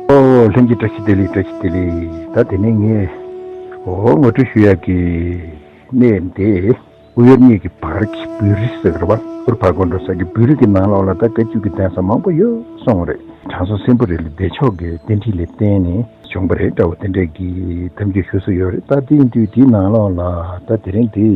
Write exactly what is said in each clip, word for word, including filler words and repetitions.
ཨོ་ལྷན་རྒྱས་བཀྲ་ཤིས་བདེ་ལེགས། བཀྲ་ཤིས་བདེ་ལེགས། ད་དེ་ནས་ངས་ཨོ་ངོ་སྤྲོད་ཞུ་ཡག་གི་གནས་དེ་དབུ་ཡོར་གཉིས་ཀྱི་བར་གྱི་བོད་རི་ཟེར་གི་རེད་པ། ཧུར་བར་སྒོར་འགྲོ་ས་གི་བོད་རི་གི་ནང་ལོགས་ལ་ད་བཀའ་བརྒྱུད་ཀྱི་གདན་ས་མང་པོ་ཡོད་གསུངས་རེད། དྲང་སྲོང་སྲིན་པོ་རི་ལ་བདེ་མཆོག་གི་རྟེན་འབྲེལ་ལ་བརྟེན་ནས་བྱུང་བ་རེད་འདྲ་བོ་དེ་འདྲས་ཀྱི་གཏམ་རྒྱུད་ཞུ་སྲོལ་ཡོད་རེད། ད་དེ་ཡིན་དུས་དེའི་ནང་ལོགས་ལ་ད་དེ་རིང་དེ།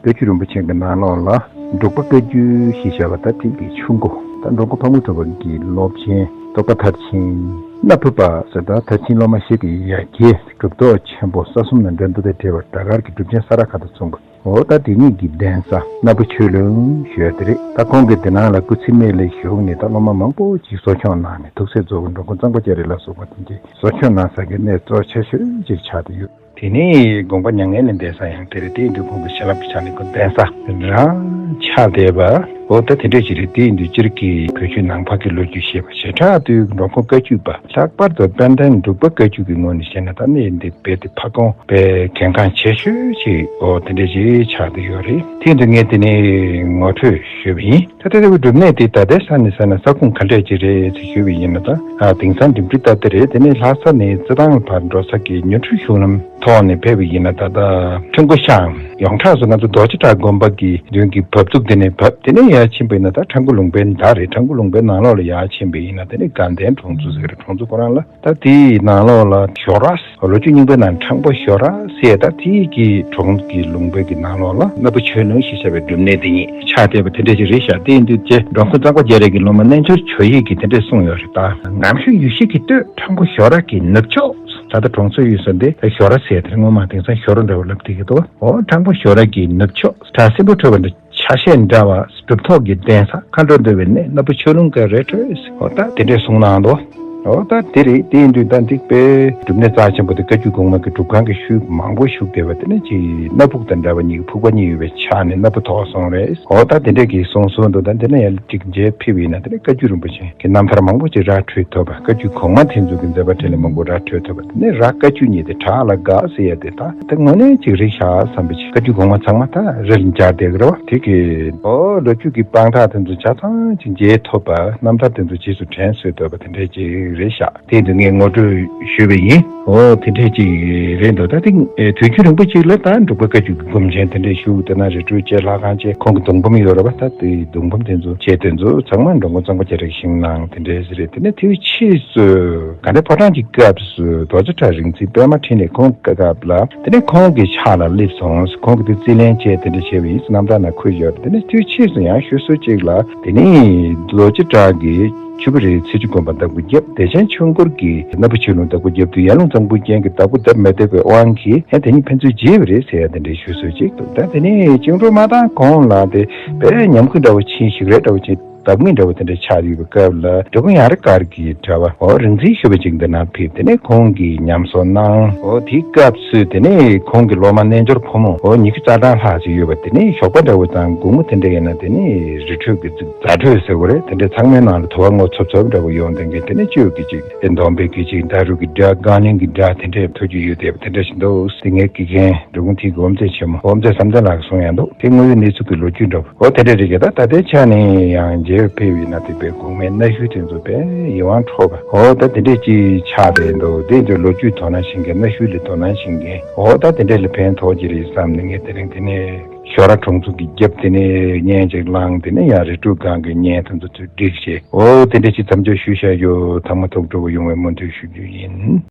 བཀའ་བརྒྱུད་རིན་པོ་ཆེ་གི་ནང་ལོགས་ལ་འབྲུག་པ་བཀའ་བརྒྱུད་ཞེས་བྱ་བ་ད་ཐེངས་ཀྱི་ཆུ་འགོ་ད་འགྲོ་མགོན་ཕག་མོ་གྲུ་པ་གི་སློབ་ཆེན་རྟོགས་པ་མཐར་ཕྱིན་སྣ་ཕུ་པ་ཟེར་ད་མཐར་ཕྱིན་སློབ་མ་ཞིག་གི་ཡ་གྱལ་གྲུབ་ཐོབ་ཆེན་པོ་ས་གསུམ་ན་འགྲན་བསྡུར་དང་བྲལ་བ་དྲག་གར་གྱི་གྲུབ་ཆེན་ས་ར་ཁ་དང་མཚུངས་པ་འོ་ད་དེ་ཉིད་ཀྱི་གདན་ས་སྣ་ཕུ་ཆོས་གླིང་ཞུ་ཡ་དེ་རེད། ད་ཁོང་གིས་དེ་ནང་ལ་སྐུ་ཚེ་སྨད་ལ་བཞུགས་ནས་ད་སློབ་མ་མང་པོ་ཅིག་གསོ་སྐྱོང་གནང་ནས་ཐུགས་སྲས་གཙོ་བོ་འགྲོ་མགོན་གཙང་པ་རྒྱ་རས་ལ་སོགས་པ་དེ་འདྲའི་གསོ་སྐྱོང་གནང་ས་གི་གནས་གཙོ་ཆེ་ཤོས་ཅིག་ཆགས་བསྡད་ཡོད། དེ་ནས་དགོངས་པ་མྱ་ངན་ལས་འདས་ས་ཡང་དེ་རེད། དེ་ཡིན་དུས་ཁོང་གི་བྱིན་རླབས་ཀྱི་ཆ་ནས་ཁོ་གདན་ས་རང་ཆགས་བསྡད་པ་འོ་ད་དེ་འདྲས་ཅིག་རེད། དེ་ཡིན་དུས་སྤྱིར་གྱི་བོད་བརྒྱུད་ནང་པ་གི་ལོ་རྒྱུས་ཤེས་པ་བྱེ་བྲག་ཏུ་འགྲོ་མགོན་བཀའ་བརྒྱུད་པ་ལྷག་པར་དུ་དཔལ་ལྡན་འབྲུག་པ་བཀའ་བརྒྱུད་ཀྱི་ངོས་ནས་བཤད་ན་ད་གནས་འདི་རྦད་དེ་ཕ་ཁོང་པའི་གལ་འགངས་ཆེ་ཤོས་ཅིག་འོ་དེ་འདྲས་ཅིག་ཆགས་བསྡད་ཡོད་རེད། དེ་ཡིན་དུས་ངས་དེ་ནས་ངོ་སྤྲོད་ཞུས་པ་ཡིན། ད་ལྟ་དེ་བའི་སྒྲུབ་གནས་དེ་ད་ལྟའི་ས་ནས་ས་ནས་ས་ཁོངས་ག་འདྲས་ཅིག་རེད་ཅེས་ཞུས་པ་ཡིན་ན་ད་ཨ་དེང་སང་འགྲིམ་འགྲུལ་སྟབས་བདེ་རེད། དེ་ནས་ལྷ་ས་ནས་རྩི་ཐང་བར་འགྲོ་ས་གི་ཉིང་ཁྲི་གཞུང་ལམ་ཐོག་ནས་ཕེབས་པ་ཡིན་ན་ད་ལྟ་ཁྲི་མགོ་ཤང་ཡོངས་གྲགས་སུ་ང་ཚོ་རྡོ་རྗེ་བྲག་དགོན་པ་གི་མདུན་གྱི་བབས་ཚུགས་དེ་ནས་བབས་དེ་ནས་ཡར་ཕྱིན་པ་ཡིན་ན་ད་ཁྲ་འགུ་ལུང་པའི་མདའ་རེད། ཁྲ་འགུ་ལུང་པའི་ནང་ལོགས་ལ་ཡར་ཕྱིན་པ་ཡིན་ན་དེ་ནས་དགའ་ལྡན་གྲོང་ཚོ་ཟེར་གྱི་རེད། གྲོང་ཚོ་ཁོ་རང་ལ་ད་དེའི་ནང་ལོགས་ལ་ཞོ་ར། ལོ་རྒྱུས་རྙིང་པའི་ནང་ཁྲ་འགུ་ཞོ་ར་ཟེར་ད་དེའི་གི་གྲོང་གི་ལུང་པའི་གི་ནང་ལོགས་ལ་སྣ་བུ་ཆོས་གླིང་ཞེས་བྱ་བའི་སྒྲུབ་གནས་དེ་ཉིད་ཆགས་བསྡད་པ་དེ་འདྲ་ཞིག་རེད་ཤག་དེ་ཡིན་དུས་ཚེ་འགྲོ་མགོན་གཙང་པ་རྒྱ་རས་ཀྱི་སློབ་མ་རྣལ་འབྱོར་ཇོ་ཡིས་ཀྱིས་དེ་འདྲས་གསུངས་ཡོད་རེད། ད་ངམ་ཤུགས་ཡུལ་ཤུལ་གྱི་སྟོད་ཁྲ་འགུ་ཞོ་ར་གི་ནུབ་ཕྱོགས་ད་ལྟ་གྲོང་ཚོ་ཡོད་ས་འདི་ད་ཞོ་ར་ཟེར་དེ་སྔོན་མ་དེང་སང་ཞོ་ར་འདྲ་བོ་ལབ་བསྡད་ཀྱི་འདུག་འོ་ཁྲ་འགུ་ཞོ་ར་གི་ནུབ་ཕྱོགས་བྲག་སྲིན་པོ་ཁྲོས་པ་འདི། ཆ་ཤས་འདྲ་བ་གྲུབ་ཐོབ་ཀྱི་གདན་ས་མཁའ་འགྲོ་འདུ་བའི་གནས་སྣ་བུ་ཆོས་གླིང་ག་རེ་འཕྲོས་ཟེར་འོ་ད་དེ་འདྲས་གསུངས་གནང་འདུག་འོ་ད་དེ་རེད། དེ་ཡིན་དུས་ད་འདི་དཔེ་སྒྲུབ་གནས་རྩ་ཆེན་པོ་དེ་བཀའ་བརྒྱུད་གོང་མ་གི་སྒྲུབ་ཁང་གི་ཤུལ་མང་པོ་བཞུགས་བསྡད་པ་དེ་ནི་ཅིག་སྣ་ཕུག་དང་འདྲ་བ་གཉིས་ཀྱི་ཕུག་པ་གཉིས་ཡོད་པའི་ཆ་ནས་སྣ་བུ་ཐོགས་སོང་རེད། འོ་ད་དེ་འདྲས་ཀྱི་གསུང་སྲོལ་འདུག་ད་འདི་ན་ཡང་ཅིག་མཇལ་ཕེབས་ཡིན་ན་དེ་ནི་བཀའ་བརྒྱུད་རིན་པོ་ཆེ་གི་རྣམ་ཐར་མང་པོ་ཅིག་ར་འཕྲོད་ཐུབ་པ། བཀའ་བརྒྱུད་གོང་མ་དེ་ཚོ་གི་མཛད་པ་འཕྲིན་ལས་མང་པོ་ར་འཕྲོད་ཐུབ་པ། དེ་ནས་ར་བཀའ་བརྒྱུད་གཉིས་དེ་བྲག་ལ་དགའ་ཟེར་ཡ་དེ་ད་དེ་དངོས་གནས་ཅིག་རེད་ཤག་བསམ་པ་ཅིག་བཀའ་བརྒྱུད་གོང་མ་ཚང་མ་ད་རི་ལ་འབྱར་བསྡད་ཀྱི་རེད་བ། དེ་གི་ཨོ་ལོ་རྒྱུས་ཀྱི་དཔང་རྟགས་དེ་ཚོ་ཆ་ཚང་ཅིག་མཇལ་ཐུབ་པ། རྣམ་ཐར་དེ་ཚོ་རྗེས་སུ་དྲན་གསོས་ཐུབ་པ་དེ་འདྲས་ཅིག་རེད་ཤག་དེ་དུས་ངས་ངོ་སྤྲོད་ཞུས་པ་ཡིན། ཨོ་དེ་འདྲས་ཅིག་རེད་འདུག་ད་དེ་དུས་རྒྱུན་རིང་པོ་ཅིག་ལ་ད་འབྲུག་པ་བཀའ་བརྒྱུད་ཀྱི་སྒོམ་ཆེན་དེ་འདྲས་བཞུགས། དེ་ན་རི་ཁྲོད་བཅས་ལྷ་ཁང་བཅས་ཁོང་གི་གདུང་འབུམ་ཡོད་རེད་བ། ད་དེ་གདུང་འབུམ་དེ་ཚོ་བཅས་དེ་ཚོ་ཚང་མ་འགྲོ་མགོན་གཙང་པ་རྒྱ་རས་ཀྱིས་བཞེངས་གནང་དེ་འདྲས་རེད། དེ་ནས་དེའི་ཕྱིས་སུ་དགའ་ལྡན་ཕོ་བྲང་གི་སྐབས་སུ་རྡོ་རྗེ་བྲག་རིག་འཛིན་པད་མ་འཕྲིན་ལས་ཁོང་སྐབས་ལ་དེ་ནས་ཁོང་གི་ཕྱག་ལ་སླེབས་སོང་། ཁོང་གིས་དེ་རྩིས་ལེན་བྱས་དེ་འདྲ་བྱས་པའི་རྣམ་ཐར་ནང་འཁོད་ཡོད། དེ་ནས་དེའི་ཕྱིས་སུ་ཡང་ཞུ་སྲོལ་གཅིག་ལ་དེ་ནས་རྡོ་རྗེ་བྲག་གི་ཆུ་བོ་རིའི་ཚེ་ཆུ་དགོན་པ་བདག་པོ་རྒྱབ་བདེ་ཆེན་ཆོས་འཁོར་གྱི་སྣ་བུ་ཆོས་གླིང་བདག་པོ་རྒྱབ་དུས་ཡར་ཀླུང་གཙང་པོའི་རྒྱན་གྱི་བདག་པོ་བདག་མི་བདེ་བའི་དབང་གིས་ཡང་དེ་ཉིད་ཕན་ཚུན་བརྗེས་པ་རེད་ཟེར་ཡ་དེ་འདྲའི་ཞུ་སྲོལ་གཅིག་འདུག་ད་དེ་ནས་བཅིངས་འགྲོལ་མ་བཏང་གོང་ལ་དེ་དཔེ་ཉམས་རྒུད་འདྲ་བོ་ཕྱིན་ཞིག་རལ་འདྲ་བོ་ཅིག་བདག་མེད་འདྲ་བོ་དེ་འདྲ་ཆགས་ཡོད་པའི་སྐབས་ལ་འབྲི་གུང་ཡང་རི་དཀར་གྱི་གྲྭ་པ་འོ་རིག་འཛིན་ཞུ་བ་ཅིག་འདི་ན་ཕེབས། དེ་ནས་ཁོང་གིས་ཉམས་གསོ་གནང་། འོ་དེའི་སྐབས་སུ་དེ་ནས་ཁོང་གི་སློབ་མ་རྣལ་འབྱོར་ཕོ་མོ་འོ་ཉི་ཤུ་རྩ་གྲངས་ལྷག་ཅིག་ཡོད་པ། དེ་ནས་ཞོགས་པ་འདྲ་བོ་དང་དགོང་མོ་དེ་འདྲ་ཡིན་ན་དེ་ནས་རི་ཁྲོད་ཀྱི་རྫ་ཁྲོད་ཟེར་བ་རེད། དེ་འདྲ་ཚང་མའི་ནང་ལ་དུ་བ་རྔོ་ཚབ་ཚབ་འདྲ་བོ་ཡོང་དེ་འདྲ། དེ་ནས་གཅོད་ཀྱི་ཅིག་དེ་འདོམ་པའི་གི་ཅིག་ཟླ་རུ་གི་སྒྲ་རྐང་གླིང་གི་སྒྲ་དེ་འདྲ་ཐོས་རྒྱུ་ཡོད་དེ་དེ་འདྲ་ཞིག་འདུག་དེ་ངའི་དགེ་རྒན་འབྲི་གུང་མཐིལ་གྱི་དབུ་མཛད་ཆེན་མོ་དབུ་མཛད་བསམ་གཏན་ལགས་ཀྱིས་གསུང་ཡ་འདུག་དེ་དངོས་ཡོད་གནས་ཚུལ་གྱི་ལོ་རྒྱུས་འདྲ་བོ། འོ་དེ་འདྲ་རེད་ཀྱི། ད་ད་ལྟའི་ཆ་ནས་ཡང་མཇལ་བར་ཕེབས་ཡིན་ན་དེ་དཔེ་གོང་མའི་གནའ་ཤུལ་དེ་ཚོ་དཔེ་ཡིད་དབང་འཕྲོག་པ། འོ་ད་དེ་འདྲས་ཅིག་ཆགས་བསྡད་འདུག་དེ་ཚོའི་ལོ་རྒྱུས་དོ་སྣང་བྱེད་མཁན་གནའ་ཤུལ་ལ་དོ་སྣང་བྱེད་མཁན་འོ་ད་དེ་འདྲས་ལ་ཕན་ཐོགས་ཀྱི་རེད་བསམ་ནས་ངས་དེ་རིང་དེ་ནས་ཞོ་ར་གྲོང་ཚོ་གི་རྒྱབ་དེ་ནས་བརྙན་ཅིག་བླངས། དེ་ནས་ཡང་རི་ཁྲོད་སྒང་གི་བརྙན་དེ་ཚོ་ཚུར་བསྒྲིགས་བྱས། འོ་དེ་འདྲས་ཅིག་མཚམས་འཇོག་ཞུས་བཞག་ཡོད། ཐ་མ་ཐུགས་སྤྲོ་བོ་ཡོང་བའི་སྨོན་འདུན་ཞུ་རྒྱུ་ཡིན།